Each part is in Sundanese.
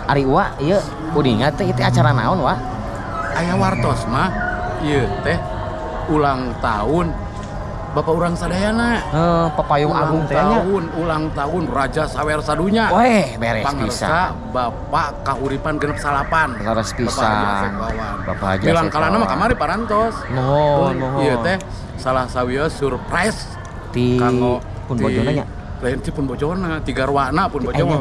Ari wa ieu uninga teh ieu acara naon wa? Aya wartos mah ieu teh ulang tahun Bapak urang sadayana. Heuh, Papayung Agung teh nya. Ulang tahun Raja Sawer Sadunya. Weh, beres pisan. Bapak Kahuripan genep salapan. Leres pisan. Bapak Haji. Bilang kalana mah kamari parantos. Nuhun, nuhun. Ieu teh salah sawios surprise ti kanggo pun bojona nya. Lain ti pun bojona, tiga warna pun bojona.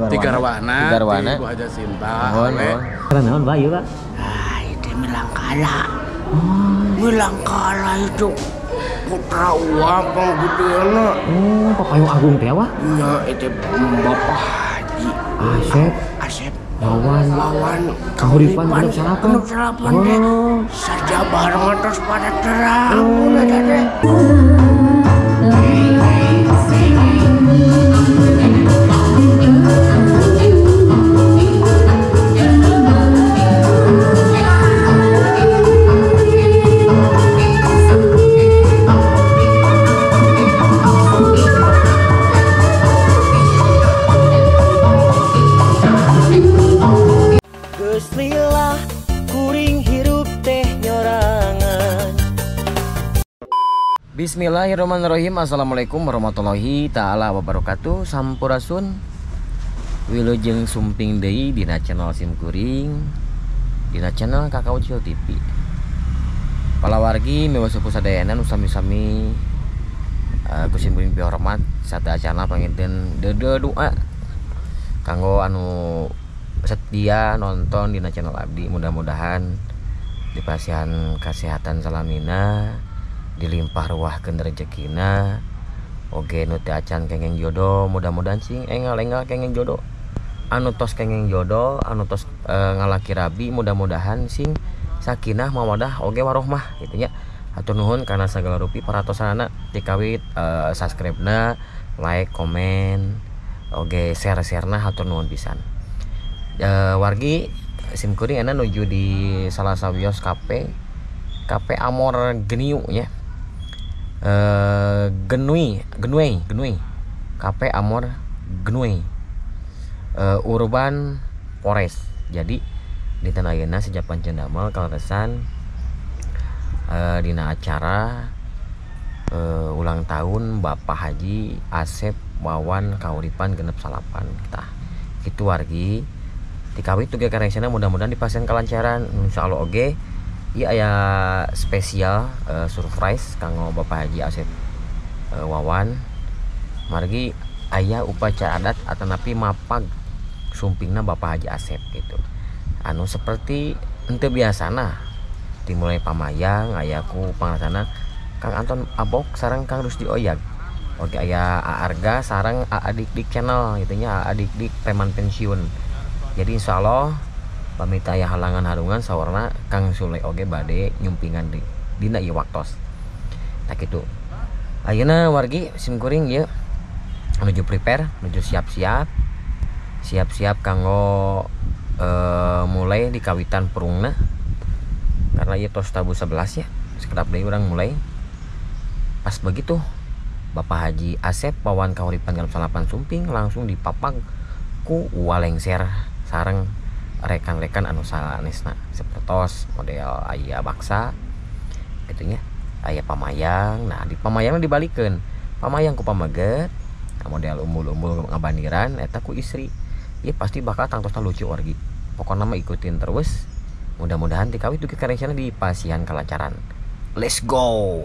Tiga warna. Tiga warna. Ibu Haja Sinta. Nuhun, nuhun. Naon bae ieu, Pak? Ah, itu milangkala. Milangkala itu putra uang panggudena. Oh, Papayung Agung teh wa? Nya itu Bapak Haji Asep. Asep Wawan. Wawan Kahuripan genep salapan. Genep salapan teh. Saja bareng terus pada terang udah teh. Geus lillah kuring hirup teh nyorangan. Bismillahirrahmanirrahim. Assalamualaikum warahmatullahi taala wabarakatuh. Sampurasun. Wilujeng sumping deui dina channel sim kuring, dina channel Kakak Ucil TV. Palawargi miwa sepuh sadayana nu sami-sami ku sim kuring pihormat sateuacanna panginten deudeuh doa kanggo anu setia nonton dina channel abdi, mudah-mudahan dipasihan kesehatan salamina, dilimpah ruahkeun rezekina, oge nu teu acan kengeng jodoh mudah-mudahan sing enggal-enggal kengeng jodoh, anu tos kengeng jodoh, anu tos ngalaki rabi mudah-mudahan sing sakinah mawadah oge warohmah gitu nya. Hatur nuhun kana sagala rupi paratosanana dikawit subscribe-na, like, komen, oge share-sharena, hatur nuhun pisan. Wargi sim kuring ana nuju di salah sawios KP KP Amor Geniu ya. Genui Genui Genui KP Amor Genui Urban Forest. Jadi di tanah ayeuna sejak pancen damel kaleresan dina acara ulang tahun Bapak Haji Asep Wawan Kahuripan genep salapan. Tah kitu wargi. Dikawit tuge karengsana mudah-mudahan dipasihan kelancaran insyaallah oge. Ieu aya spesial surprise kanggo Bapak Haji Asep Wawan. Margi aya upacara adat atanapi mapag sumpingna Bapak Haji Asep gitu. Anu seperti henteu biasana dimulai pamayang aya ku pangrasana Kang Anton Abok sareng Kang Rusdi Oyag. Oge aya Arga sareng AA Dik-Dik channel gitu nya, AA Dik-Dik preman pensiun. Jadi insya Allah pamit aya halangan harungan sawarna Kang Sule oge bade nyumpingan dina ieu waktos. Tah kitu. Ayeuna wargi sim kuring ieu menuju prepare, menuju siap-siap. Siap-siap kanggo mulai di kawitan perungna. Karena ieu tos tabuh 11 ya. Sekedap deui urang mulai. Pas begitu Bapak Haji Asep Wawan Kahuripan genep salapan sumping langsung dipapag ku walengser sareng rekan-rekan anu sanesna sepertos model aya baksa gitu nya, aya pamayang. Nah di pamayang dibalikeun, pamayang ku pamaget, nah, model umbul-umbul ngabandiran eta ku istri. Ieu pasti bakal tangtosna lucu wargi. Pokona mah ikutin terus, mudah-mudahan dikawit dugi karengsana di pasihan kelancaran. Let's go.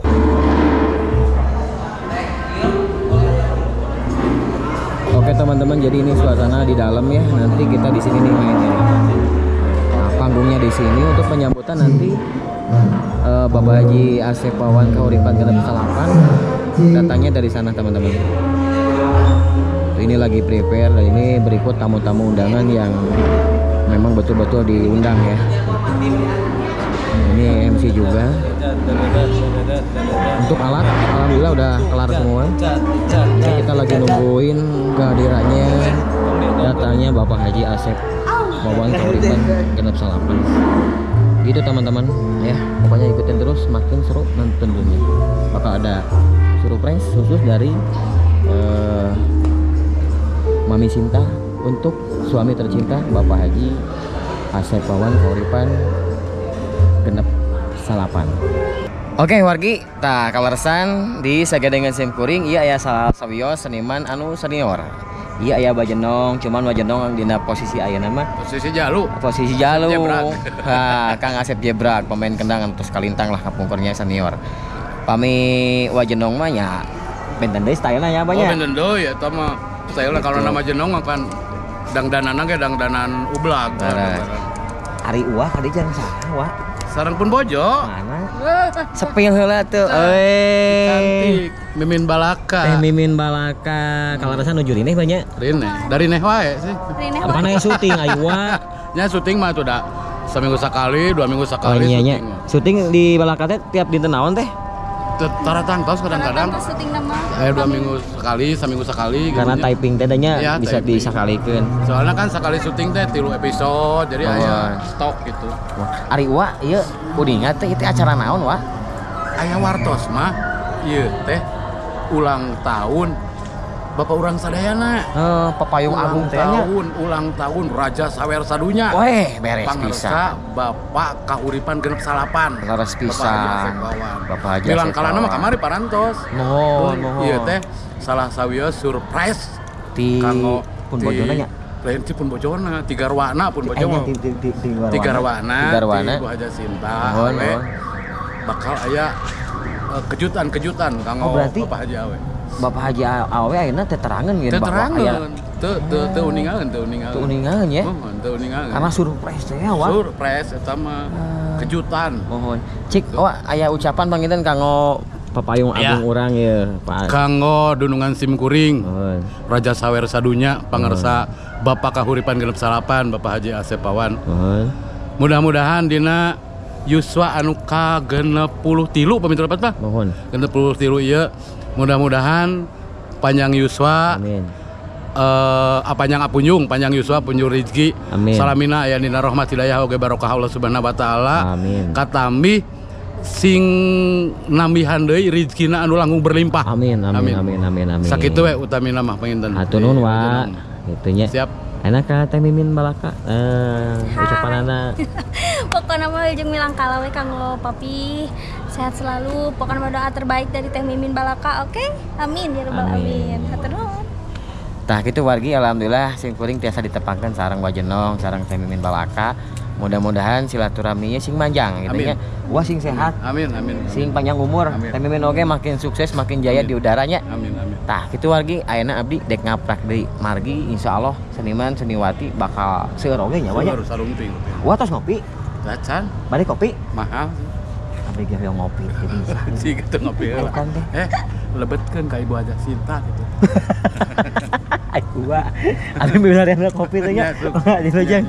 Oke teman-teman, jadi ini suasana di dalam ya. Nanti kita di sini nih mainnya. Nah, panggungnya di sini untuk penyambutan nanti Bapak Haji Asep Wawan Kahuripan genep salapan datangnya dari sana teman-teman. Ini lagi prepare dan ini berikut tamu-tamu undangan yang memang betul-betul diundang ya. Ini MC juga. Untuk alat alhamdulillah udah kelar semua. Ini kita lagi nungguin kehadirannya datangnya Bapak Haji Asep Wawan Kahuripan genep salapan. Gitu teman-teman ya, pokoknya ikutin terus, makin seru nanti tentunya. Bakal ada surprise khusus dari Mami Sinta untuk suami tercinta Bapak Haji Asep Wawan Kauripan genep salapan. Oke wargi, tah kaleresan di sagadengan simkuring ieu aya salah sawios seniman anu senior. Ieu aya Bajenong, cuman Bajenong dina posisi ayeuna mah posisi jalu. Posisi jalu. Ha, Kang Asep Jebrak pemain kendang terus kalintang lah kapungkurnya senior. Pami Wajenong mah nya benten deui stylena nya banyak. Oh benten deui eta mah stylena kalau nama Jenong mah kan dangdanana ge dangdanan ublag. Ari uah kadi jeung saha wa? Sareng pun bojo. Mana? Sepil heula tuh. Euy. Cantik. Mimin Balaka. Teh Mimin Balaka. Kaleresan nuju rineh banyak. Rineh. Dari neh wae sih. Mana yang syuting ayo wa? Nya syuting mah tuh da seminggu sekali, 2 minggu sekali. Oh, iya, syuting. Syuting di Balaka teh tiap dinten naon teh? Tara tangtos kadang-kadang. 2 minggu sekali, seminggu sekali gitu. Karena typing teh nya ya, bisa disakalikeun. Soalnya kan sekali syuting teh 3 episode, jadi aya stok gitu. Wah. Ari wa ieu uninga teh itu acara naon wa? Aya wartos mah ieu teh ulang tahun Bapak urang sadayana. Heeh, Papayung Agung teh nya. Ulang tahun Raja Sawer Sadunya. Weh, beres pisan. Bapak Kahuripan genep salapan. Leres pisan. Bapak Haji. Bilang kalana mah kamari parantos. Mohon, mohon. Ieu teh salah sawios surprise ti kanggo pun bojona nya. Lain ti pun bojona, tiga warna pun bojona. Tiga warna. Ti Bu Haja Sinta. Mohon. Bakal aya kejutan-kejutan kanggo Bapak Haji Awe. Bapak Haji Awe ayeuna teh terangeun gitu Bapak aya. Teu teu teu uningaeun, teu uningaeun. Teu uningaeun ya. Mohon teu uningaeun. Karena surprise teh ya, wa. Surprise eta mah kejutan. Mohon. Cik, wa aya ucapan panginten kanggo Papayung Agung urang ye, Pak. Kanggo dunungan simkuring. Mohon. Raja Sawer Sadunya pangersa Bapak Kahuripan genep salapan Bapak Haji Asep Wawan. Mohon. Mudah-mudahan dina yuswa anu ka 63 pami teu lepat Pak. Mohon. 63 ieu. Mudah-mudahan panjang yuswa. Amin. Panjang apunjung, panjang yuswa, punjung rizki. Amin. Salamina aya dina rahmat hidayah oge barokah Allah Subhanahu wa taala. Amin. Katambi sing nambihan deui rizkina anu langkung berlimpah. Amin amin amin amin amin. Sakitu we utamina mah panginten. Hatur nuhun wa. Kitu nya. Siap. Enak ka Teh Mimin Balaka. Ucapanana. Pokona mah jeung milangkala we kanggo papi. Sehat selalu, pokoknya doa terbaik dari Teh Mimin Balaka, oke? Okay? Amin ya rabbal alamin. Hatur nuhun. Tah kitu wargi, alhamdulillah simkuring tiasa ditepangkeun sareng Wajenong, sareng Teh Mimin Balaka. Mudah-mudahan silaturahminya sing manjang gitu nya. Wah sing sehat. Amin amin. Sing panjang umur. Amin. Teh Mimin oge makin sukses, makin jaya amin. Di udaranya. Amin amin. Tah kitu wargi, ayeuna abdi dek ngaprak deui. Margi insyaallah seniman seniwati bakal seueur oge nya banyak. Sarungting. Wah tos ngopi. Tacan. Bari kopi. Mahal. Abdi ge hoyong ngopi jadi bisa. Sih gitu ngopi heula. Lebetkeun ka Ibu Haja Sinta gitu. Aku wa. Abi milarian kopi teh nya. Di lojang.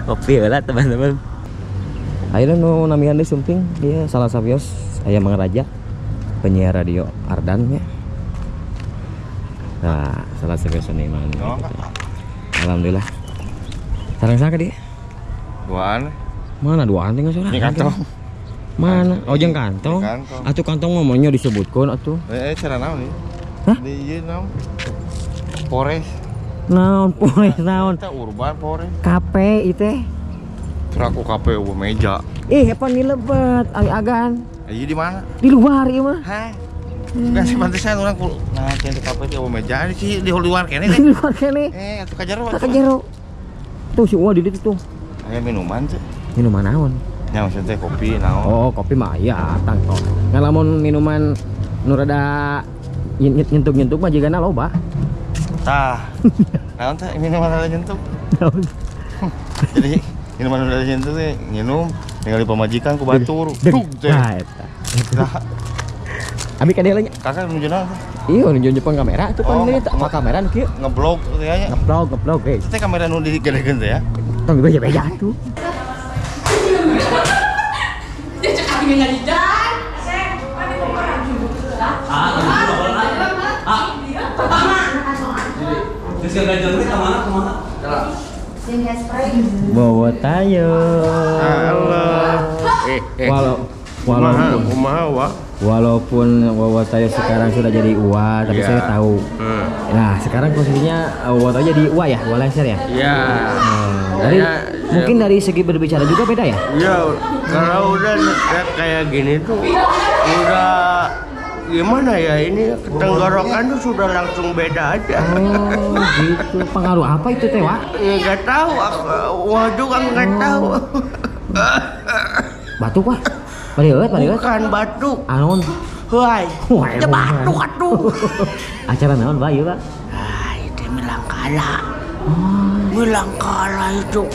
Kopi heula teman-teman. Ayeuna nu namihan deui sumping dia salah sawios aya Mang Raja penyiar radio Ardan nya. Nah, salah sawios seniman. Gitu. Alhamdulillah. Sareng saha dia? Duaan. Mana duaan teh geus Di kantong. Mana? Oh, jeung kantong. Atuh kantong ngomongnya disebutkeun atuh. Cara naon ieu? Hah? Di ieu naon? Pores. Naon pores naon? Eta urban pores. KP ieu teh. Teraku KP eueuh meja. Ih, epan di lebet ari agan. Ieu di mana? Di luar ieu mah. Hah? Kan si pantesan urang ku nah di KP teh eueuh meja di luar keneh teh. Di luar keneh. Atuh ka jero. Ka jero. Tuh si Uwa di ditu tuh. Aya minuman teh. Minuman naon? Ya maksudnya kopi naon. Oh, kopi mah aya tangto. Ngan lamun minuman nu rada nyentuk-nyentuk mah jigana loba. Tah. Naon teh minuman rada nyentuk? Naon? Jadi minuman rada nyentuk teh nginum ningali pamajikan ku batur. Dug teh. Nah eta. Abi ka dieu nya. Kakak nuju naon? Iya, nuju Jepang kamera tuh kan ini tak kamera nu kieu. Ngeblog teh nya. Ngeblog, guys. Teh kamera nu digedekeun teh ya. Tong beja-beja tuh. Bawa tayo. Halo. Walau kumaha wa? Walaupun Wawa saya sekarang sudah jadi Uwa, tapi saya tahu. Nah, sekarang posisinya Wawa tahu jadi Uwa ya, Uwa Lengser ya? Iya. Dari mungkin dari segi berbicara juga beda ya? Iya, kalau udah kayak gini tuh udah gimana ya, ini tenggorokan tuh sudah langsung beda aja. Oh, gitu. Pengaruh apa itu teh, Wak? Nggak tahu, Wah juga nggak tahu. Batuk, Wak? Barieuet. Bukan batuk. Anon. Huai. Ya batuk atuh. Acara naon, Pak, ieu, Pak? Ah, itu Milangkala. Oh. Milangkala itu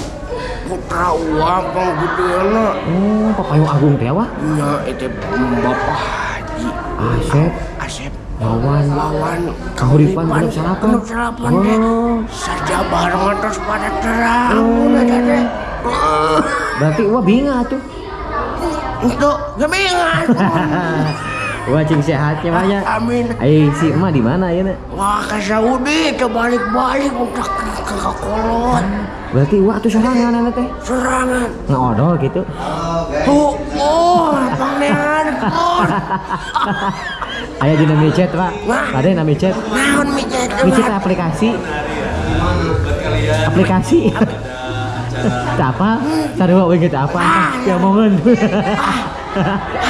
putra Uwa panggedeuna. Oh, Papayung Agung teh, Wak? Nya, itu Bapak Haji Asep Wawan Kahuripan genep salapan. Oh. Saja bareng terus pada terang. Berarti Uwa binga atuh. Untuk gebingan. Wah, cing sehatnya banyak. Amin. Ai si emak di mana ya, Nak? Wah, ke Saudi ke balik-balik untuk ke kolot. Berarti wah tuh sorangan anak teh. Sorangan. Ngodol gitu. Oh, pangnean kon. Aya dina micet, Pak. Ada na micet. Naon micet? Micet aplikasi. Aplikasi. Apa? Sarua we gitu apa? Ya omongan.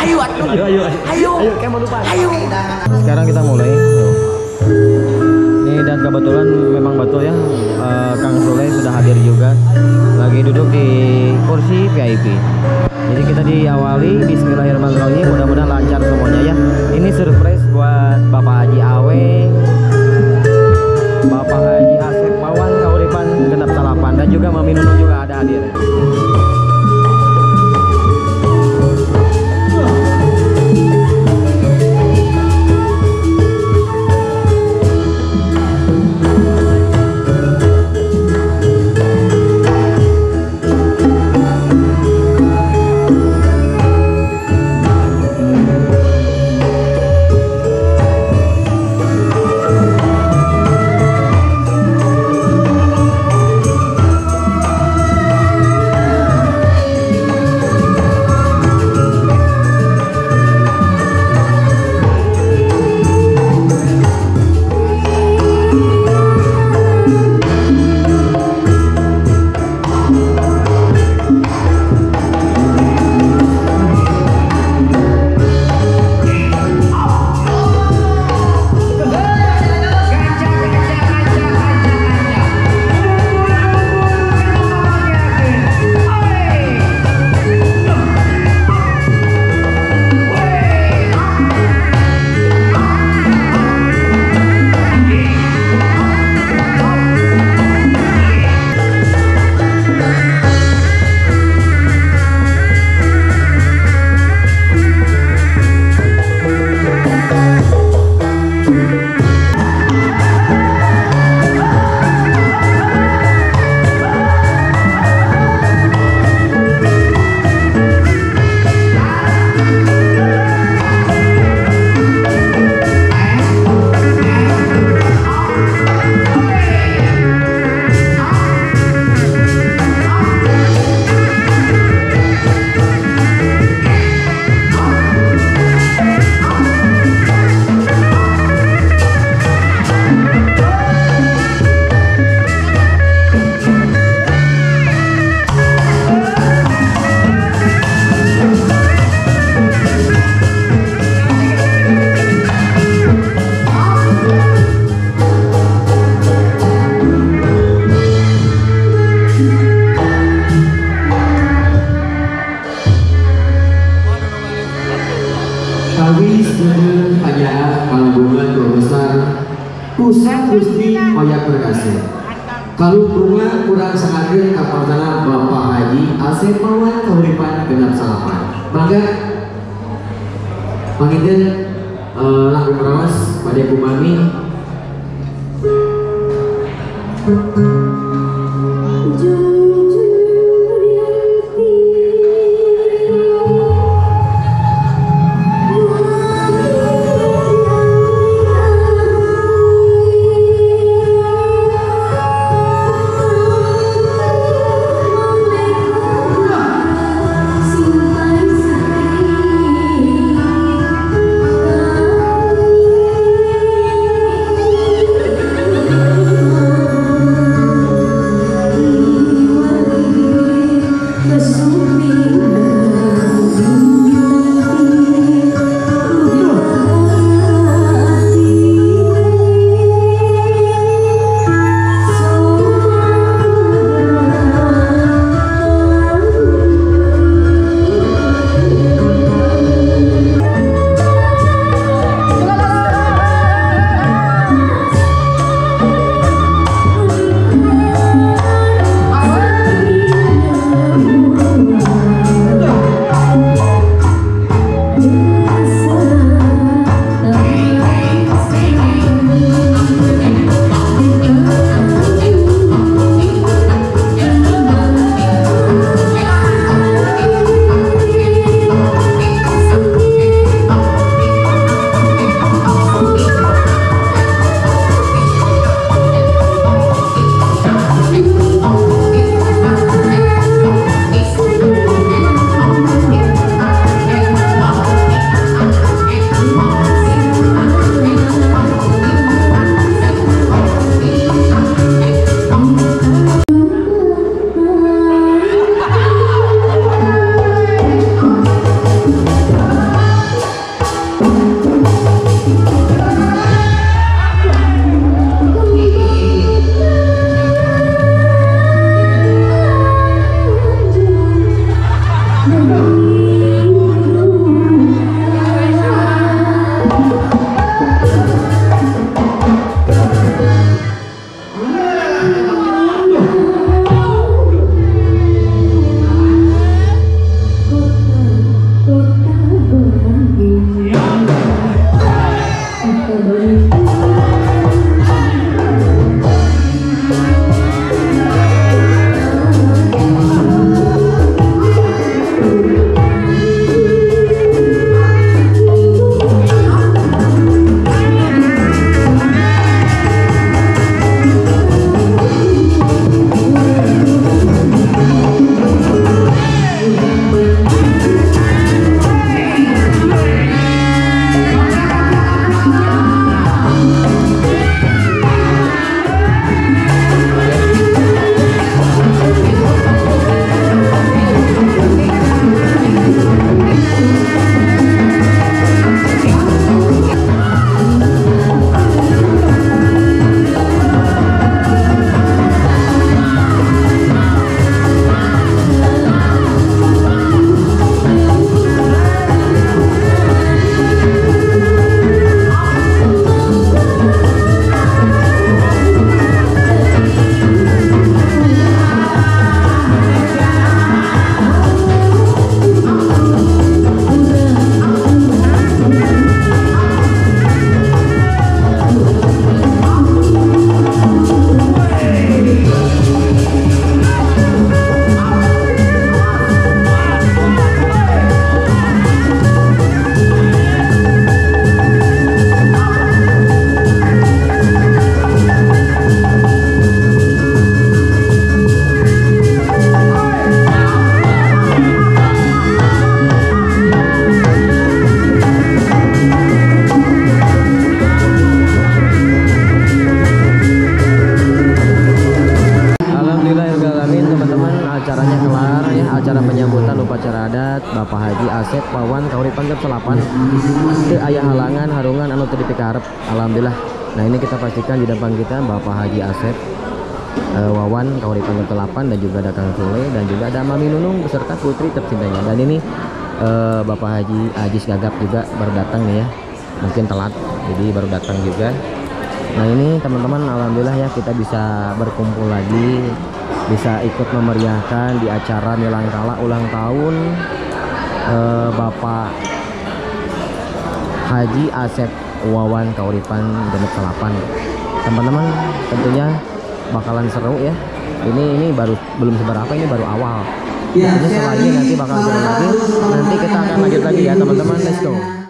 Ayo atuh. Ayo. Ayo, kayak mau lupa. Ayo. Sekarang kita mulai. Tuh. Nih, dan kebetulan memang betul ya, Kang Sule sudah hadir juga. Lagi duduk di kursi VIP. Jadi kita diawali bismillahirrahmanirrahim, mudah-mudahan lancar semuanya ya. Ini surprise buat Bapak Haji Awe, Bapak Haji Asep Wawan Kahuripan genap salapan, dan juga Mami Nunu juga ada hadir. Pusat Gusti Oyak Berkasih. Kalau bunga kurang sengaja kapartana Bapak Haji Asep Wawan Kahuripan genap salapan. Maka panginten langkung rawas pada kumami. penyambutan upacara adat Bapak Haji Asep Wawan Kahuripan genep 8. Teu aya halangan harungan anu teu dipikaharep. Alhamdulillah. Nah, ini kita pastikan di depan kita Bapak Haji Asep Wawan Kahuripan genep 8 dan juga ada Kang Sule dan juga ada Mami Nunung beserta putri tercintanya. Dan ini Bapak Haji Ajis Gagap juga baru datang nih ya. Mungkin telat jadi baru datang juga. Nah, ini teman-teman alhamdulillah ya kita bisa berkumpul lagi, bisa ikut memeriahkan di acara Milangkala ulang tahun Bapak Haji Asep Wawan Kahuripan genep 8. Teman-teman tentunya bakalan seru ya. Ini baru belum seberapa, ini baru awal. Ya, Ini setelah ini nanti bakal seru lagi. Nanti kita akan lanjut lagi ya teman-teman. Let's go.